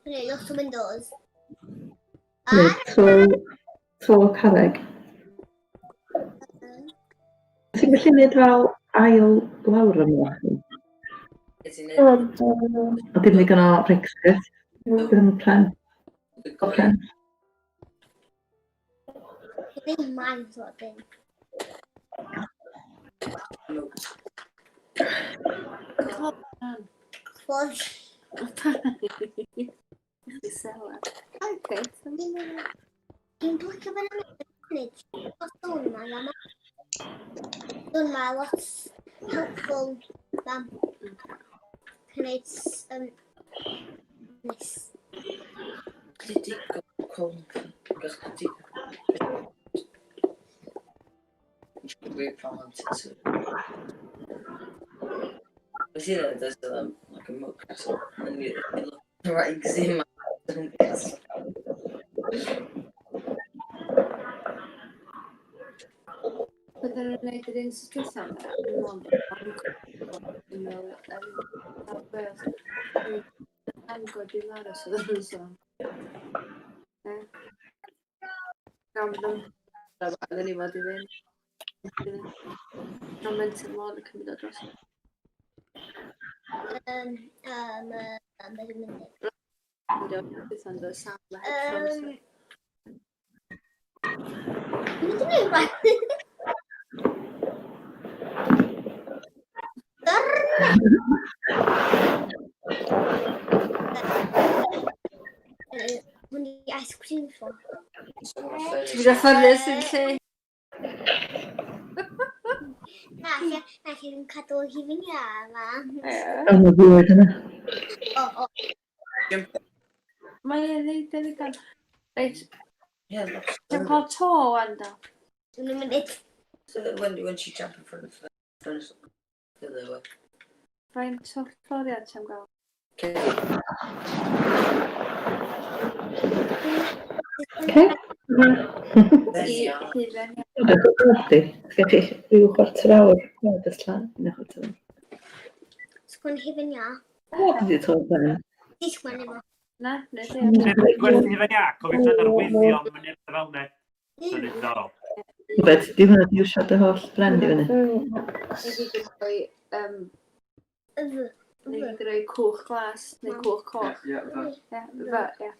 Gwneud lot o windows. Neu to, to carreg. Ti'n gallu neud fel ail lawr yma? Ydy'n neud O dim digon o bricks, gwyd? Ddim yn pren. O pren. Ddim man sort of thing. moat. Clod. Sela. Okay. Dwi'n blicio fyny. Nid. Stone ma, yma. Stone ma lot helpful mam. Gwneud nice. Did go to. We see that there's like a moat castle, and you look right, you can see my castle. Bydden nhw'n gwneud yr un sydd diwethaf yma, yn meddwl, yn Wales. Yn gwybod i Laros oedd yn sôn. Ie. Gan bod yn oedden ni fod i fynd. Gan menter môn yn cymryd o dros. Beth yw'n mynd? Sam headphones. Mynd i wneud rhywbeth. Hwn i ice cream fo. Ti'n mynd â ffyrnys yn lle? Na, lle, na, lle dwi'n cadw hi fyny ar ma. Ie. O, mae fwyd yna. O, o. Mae e'n neud yn ddigon. Reit, Yeah, lots. ti'n cael to wan do? Dwi'n mynd i... So that when she jumped in front of the furnace, the other way. Faint o ffloriad ti'n gael? Okay. Okay. There I you are. hufen, ie. Ydy, sgen chi rhyw chwarter awr. Ie, dys lan, un a chwarter awr. Sgwn hi fyny ar. O, dwi wedi torri ben. Di sgwennu fo. Na, nes i. Gwerthu hufen iâ, cofiwch dod arwyddion mynd i'r fel ne. Sy'n diddorol. Bet, di hwnna di iwsio dy holl bren di fyny. Neu fi di rhoi, F. neu fi di rhoi cwch glas neu cwch coch. Ie, Ie, fy, ie.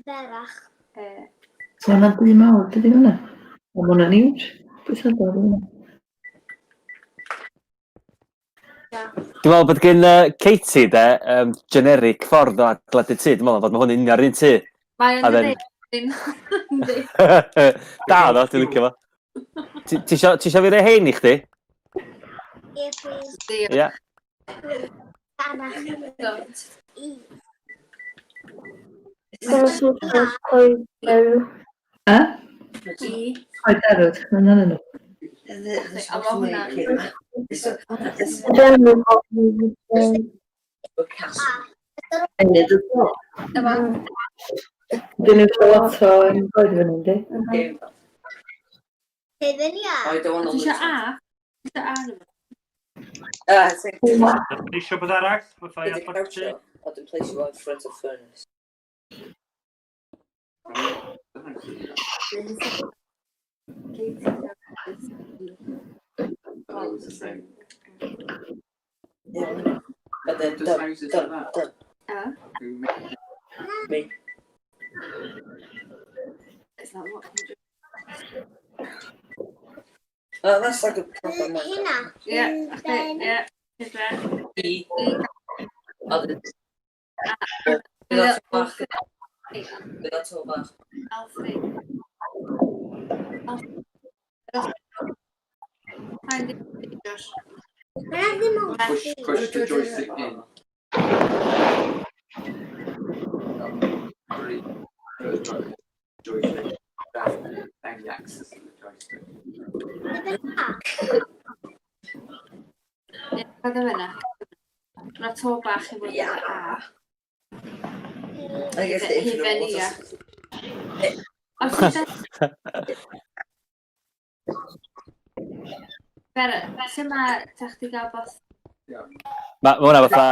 Ferach. Ie. So hwnna'n dŷ mawr, dydy hwnna? O, ma' hwnna'n huge. Pwy sy'n dod hwnna? Dwi'n meddwl bod gen Katie de, generic ffordd o adeiladu tŷ. Dwi'n meddwl fod mae hwn yn union yr un tŷ. Mae A yn then- dweud. Yndi. Da ddo, dwi'n licio fo. Ti isio fi roi hein i chdi? Ie, please. Ie. Ferach. Don't. I. Ha? I. Coed derw, ti'n gwybod amdanyn nhw? A ma' hwnna- A. Enid y to. Dyma. Dyn nhw'n cael lot o goed i fyny, yndi? Hi fyny ar. I don't want Ti to isio lose. A? Ti isio A neu Ti eisiau bod arall? Fatha i The adeiladu tŷ? couch at the place you want in front of furnace. rhywbeth? Yeah. But then Does done, houses done, like that? done. A? Me. Is that what I'm doing? Oh, that's like a proper Minecraft. Hynna. Ie, chdi, ie. Hufen. E. Other. Ie. Gyda to bach. Gyda to bach. L3. L3. Find it, Josh. Hynna ddim yn Push the joystick in. Three. First right. Joystick. Down. Down the axis of the joystick. Ie, Bydd yna. Mae to bach i fod Ie. yn A. I guess the infinite Hufen water. ia. Os ti Bera, lle mae ta chdi gael both? Mae ma hwnna fatha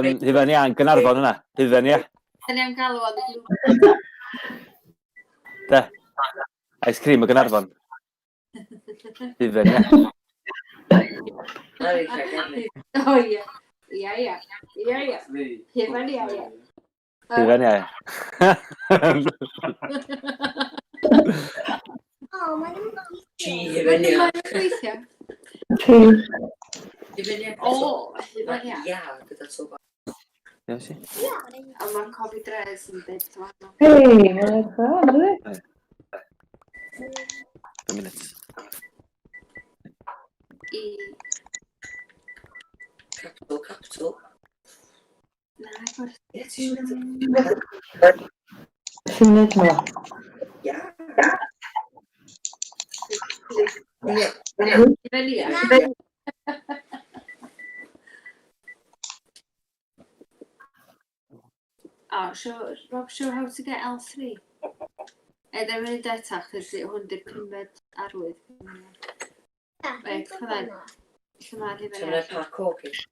hufen iâ yn Gaernarfon hwnna. Hufen iâ. Da ni am galw o'n De. Ice cream o Gaernarfon. Hufen iâ. There you go, get me. O ie. Ia, ia. Ia, ia. Three. Hufen iâ, ie. Hufen iâ. O, mae ddim yn G gweithio. hufen iâ. Mae'n gweithio. Ti. Hufen iâ. O, hufen iâ. Ia, gyda to bach. Iawn si. A mae'n Cofi Dres yn dweud wahanol. Hei, mae'n edrych yn dda, yndi? A minute. I... Capital, capital. Na, gwrs. Ie, ti eisiau mynd? Sy'n mynd nhw? Ia. Ie. Fel ia. Oh, show, Rob, show how to get L3. E, ddim yn eto, achos hwn di'r pumed arwydd. Reit, come on. Lle mae'r hufen Ti'n mynd parkour, Kate?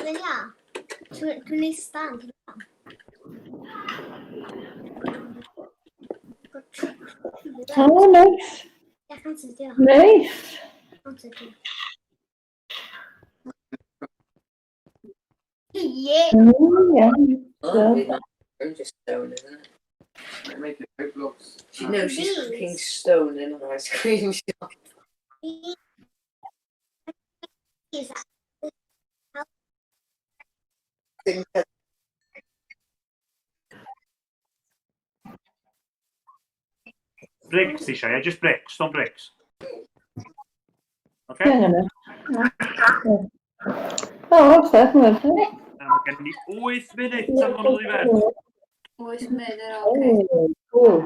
Dwi'n ia. Dwi'n ei stand. Oh, nice. Nice. Yeah. Oh, yeah. Oh, I'm just stone, isn't it? Make it big blocks. She, no, she's cooking stone in an ice cream shop. Is Bricks ti eisiau, ie? Just bricks, stone bricks. Okay? Ie, yna. O, amser, hwnna. A mae gen ni 8 munud tan ma'n ôl i fewn. 8 munud ar ôl, Kate. Oh, cool.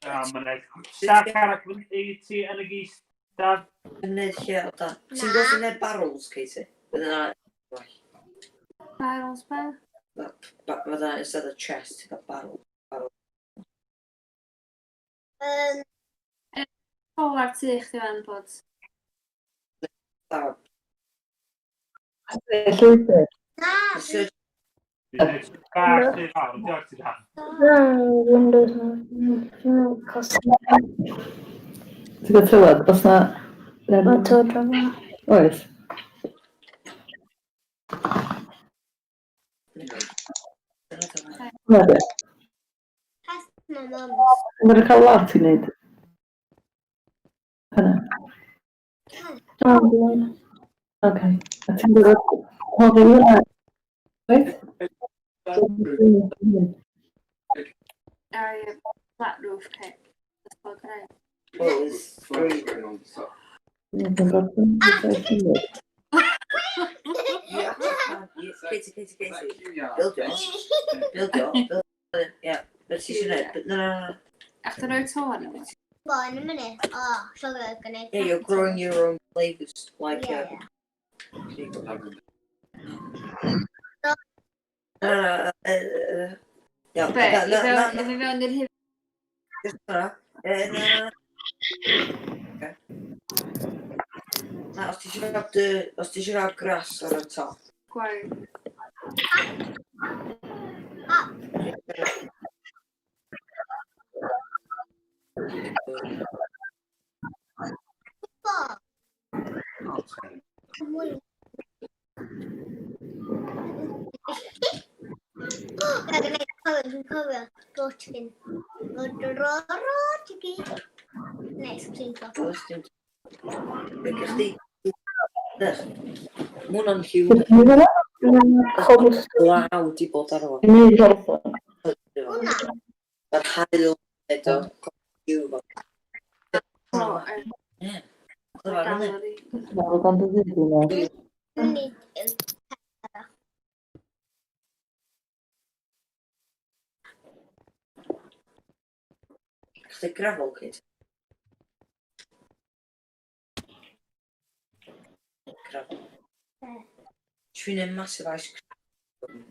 A mae'n stack arall i ti yn y gys, Daf. Yn neud lle o da. Ti'n gwybod yn neud barrels, Katie? Fydda na... Barrels ba? Fydda na instead of chest, ti'n cael barrel. O, ar tŷ chdi fan bod. Da. Llwybr. Na, Search Dwi'n neud bach neu fawr, diolch ti Daf. Na, Windows na. Cos Ti'n gwybod tywod, os na... mae tywod yma. Oes. Hwnna di. Peth ma mums. Mae'n cael lot i wneud. Hynna. O, dwi'n. Oce. A ti'n gwybod hoffi hwnna? Oes? Ar ie, flat roof, Kate. That's what I Well, there's three. on the top. Yeah, Katie, Katie, Is that Katie. Q yard? Build it. Build it. Build it. Yeah. But she should know. But no, no, no. Ach, dwi'n rhoi to arno fo. Well, in a minute. Oh, sugar, gonna. Yeah, you're growing your own flavors, like Yeah, yeah. Yeah, Be, no, i no, fewn no, i fewn i'r hufen. just no, no, no. Okay. Na, os ti eisiau cael dy, os ti eisiau cael grass ar y top. Gwael. Ah, four. Mwy. Ie, gwneud cofio, dwi'n cofio. Ro chicken. Ro, ro, ro, chicken. Next, please. Oes dim... Ydych chdi... Dych. Ma' hwnna'n lliw Cobblestone. glaw di bod ar fo. Dwi'n cobblestone. Hwnna. Mae'r haul edo. Lliw fo. O, Ie. Clyfar, yndi? galeri. Mae'n dan dy ddydd i nawr. Nid yw. Chdi gravel, Kate? Gravel. Dwi'n neud massive ice cream.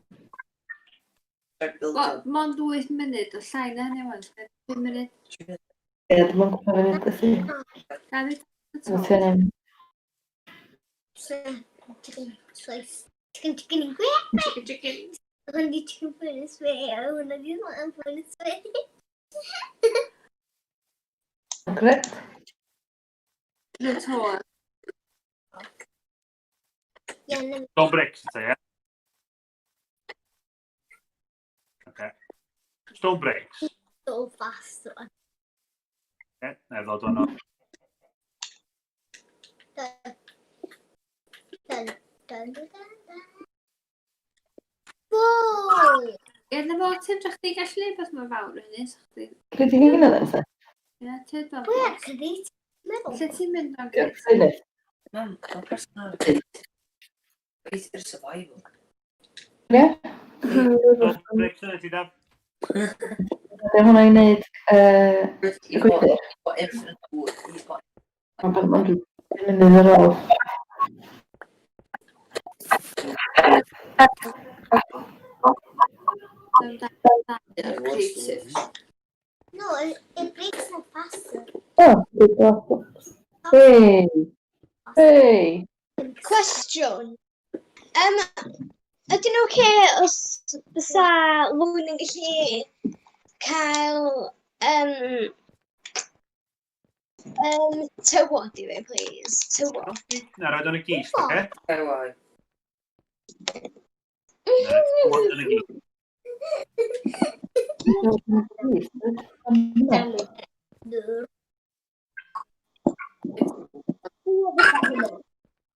Start Wel, building. mond 8 munud o llai na hynny wan. 5 munud. Dwi'n Ie, dwi'n mwyn gwybod funud ydy. Gael ei Wyt ti angen... Chicken slice. Chicken, chicken, Chicken, chicken. Hwn di chicken furnace fe, a hwnna di lamb furnace fe. Gret. Dwi'n to. Ie, na Stone bricks, ti, ie? Okay. Stone bricks. so fast. one. Okay, na i ddod o'n Dun, dun, dun, dun, dun. Whoa! Ie, na fo, ti'n drach chdi gallu neud beth mor fawr hynny, so chdi Pryd i hynna then, se? Ie, ti dan. Pwy ar creative? Meddwl. Lle ti'n mynd am Ie, furnace. Mam, mae person ar Creative survival. Ie? Bricks yn y ti, Daf. Ydy hwnna i wneud y You've gwydr? got infinite wood. You've got Mae'n mae'n munud ar ôl. Creative. No, it breaks no faster. O, dwi'n Hey! Hey! Cwestiwn. Ydyn nhw oce os bysa Lwyn yn gallu cael tywod i fi, please? Tywod. Na, roed o'n y gist, oce? Why? Na, tywod yn y gist.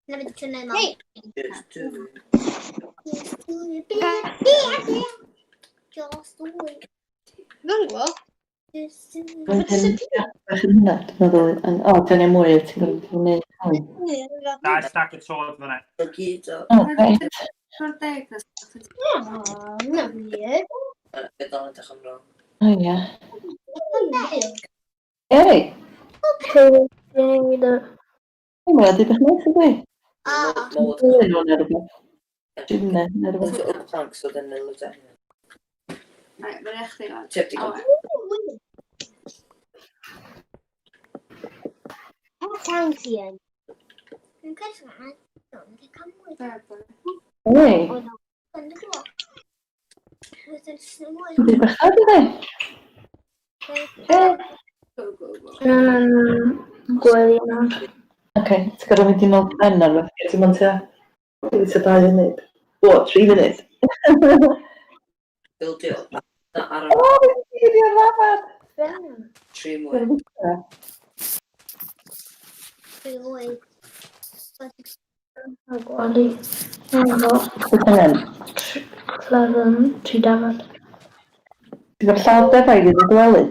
Na fydd ti'n neud mam. Hei, Just do. Just do it. Dwi'n gwybod. Just do it. Mae'n bach yn hynna, dwi'n meddwl. O, dwi'n ei mwy, ti'n gwybod, dwi'n gwneud. Dau stack o tywod fyna. So gyd o... O, reit. Rho'r deg na. Na wir. Bydd o'n edrych am wrong. O, ie. Ei, Dwi'n mae'n dweud bach neis ydi. Ah, Mod. Dwi'n nhw'n rhywbeth. Dwi'n neu rhywbeth. Oak planks oedd yn loads o hynna. Right, mae'n eich chi fan. Tip di O, Town ti yn. Dwi'n credu mae'n dwi'n cymryd. be, be. Ei, Dwi'n gwybod. Dwi'n mwy. dwi'n bach ydi. Ei. Go, go, go. Gwely yna. Oce, ti'n gorfod mynd i nôl ben ar rhywbeth. Ti'n mynd tua... Dwi'n tua 2 munud. O, 3 munud. Bildio. Na ar O, fi'n mynd i'r lafar. tri mwy. Dwi'n mwy. Gwely. Efo Beth angen? clefn tri dafad. Ti'n gorfod lladd defaid i ddod gwely?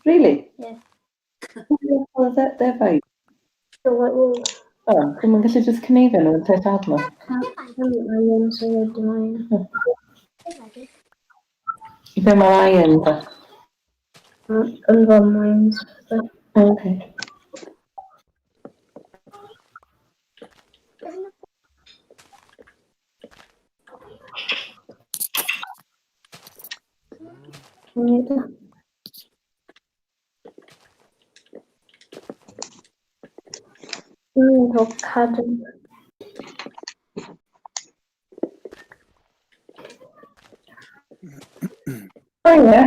Really? Ie. Ti'n gorfod lladd defaid? The white wool. O, dwi'm yn gallu just cneifio nhw yn te lladd nhw. Iron, so dim iron. I be mae'r iron da? Yn fy mines. O, oce. Nid. Dwi'n cael cadw. O ie.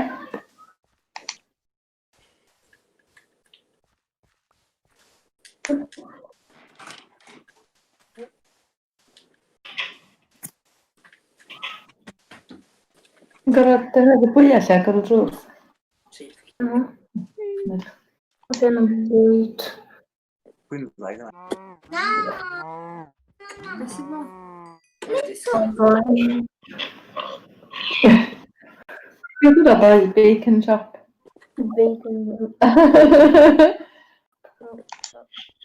Ti'n gorfod defnyddio bwyell a agor y drws. Oedd yn bwyd. Dwi'n like yna. Na! Beth sy'n bod? Foi. Dwi'n dod o boi bacon shop. Bacon.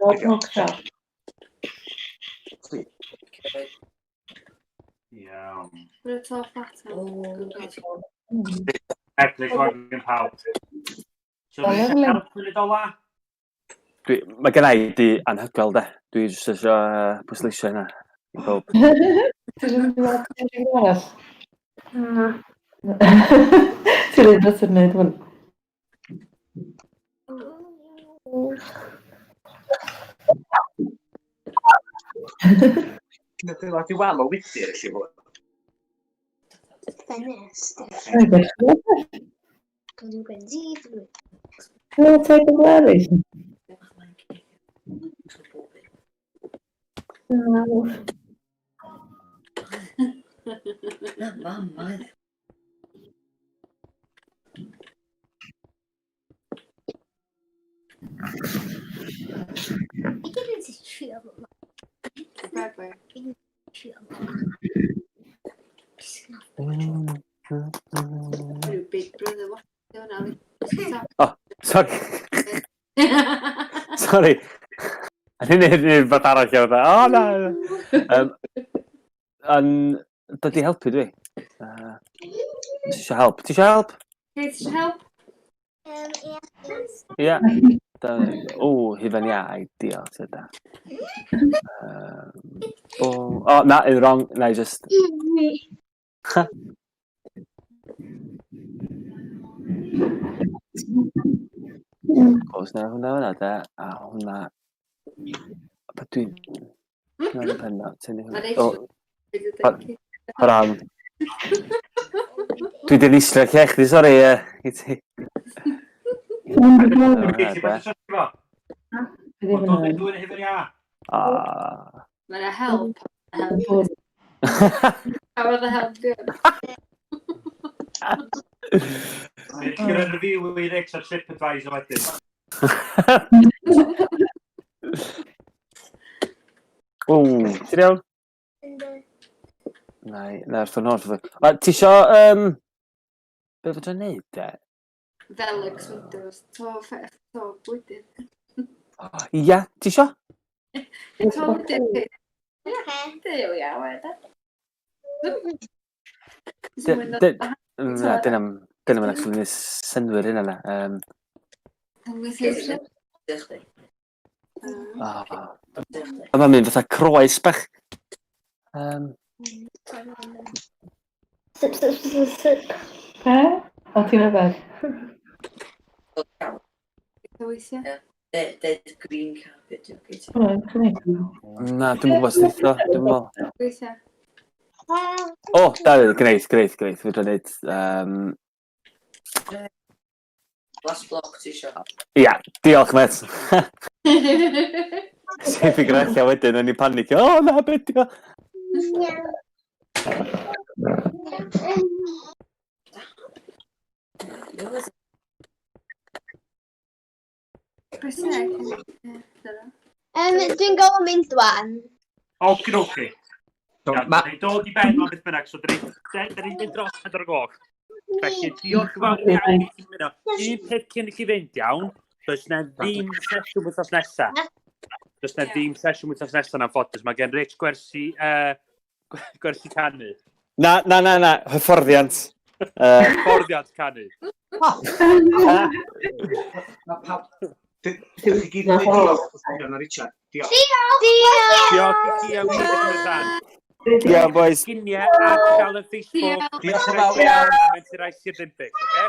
Dog pork shop. Iawn. Mae'n to fflat. Edrych o'n yn pawb. So, O, dwi'n lyfli. help munud ola? Mae gen i di anhygoel de. Dwi jyst eisiau pwysleisio hynna i bawb. Ti'n mynd i weld rhywun arall? Na. Ti'n rhaid brysur wneud hwn. Ti'n adeiladu wal o wydyr, felly fod. Ffenest. Ai, beth. Dwi'n gwneud. Dwi'n take a glary. Na. Na, mam, mam. I gyd yn trio fo. Be, be. Trio fo. Rhyw Big Brother. What? Hwnna. O, Sorry. Sorry. A ni'n neud rhywbeth arall iawn. O, na! Yn dod i helpu dwi. Ti eisiau help? Ti eisiau help? Ti eisiau help? Ie. Ie. O, hufen iâ, ideal, ti da. O, oh, na, yn wrong. Na, i just... Os na hwnna hwnna de, a hwnna... Be dwi'n... Hwnna'n y pen na, tynnu hwnna. O, o ran. Dwi di nisio lle chdi, sori, i ti. Ah. Mae'n help. Cafodd y help, diolch. Ti'n gwneud review i Rich ar TripAdvisor wedyn. O, ti'n iawn? Na, na, wrth o'n holl. Ti isio, be fedra i neud, de? Velux Windows, to, to bwydydd. Ia, ti isio? To bwydydd. Ie, dew ia, weda. Na, dyna dyna actually neud synnwyr hynna na. A mae'n mynd fatha croes bach. Sip, sip, sip, sip. Be? O, ti'n yfed? Weithiau. Dead green carpet, yw gyd. Na, dwi'n gwybod sut o, dwi'n meddwl. Weithiau. O, Dafydd, greit, greit, greit. Fedra neud... Last block ti isio. Ia, diolch, met. Sef i grella wedyn, o'n i'n panic. O, na, beth di o? Beth sy'n ei? Dwi'n gofyn mynd wan. Okie dokie. Iawn, da ni'n dod i ben o'n beth bynnag, so da ni'n mynd dros 4 o'r gloch. Felly, diolch yn fawr iawn i chi ymuno. Un peth cyn i chi fynd, iawn, does na ddim sesiwn wythnos nesa. Does na ddim sesiwn wythnos nesa yn anffodus. Mae gen Rich gwersi canu. Na, na, na, na, hyfforddiant. Hyfforddiant canu. Mae pawb... Dych chi gyd yn dweud diolch wrth Richard. Diolch. Diolch! Diolch i chi am gymryd rhan. Diolch, boys. Giniau ar gael yn Facebook. Diolch yn fawr iawn. Mentrau Sir Ddinbych, oce?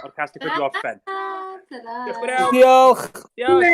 O'r cast wedi orffen. Diolch yn fawr. Diolch. Diolch.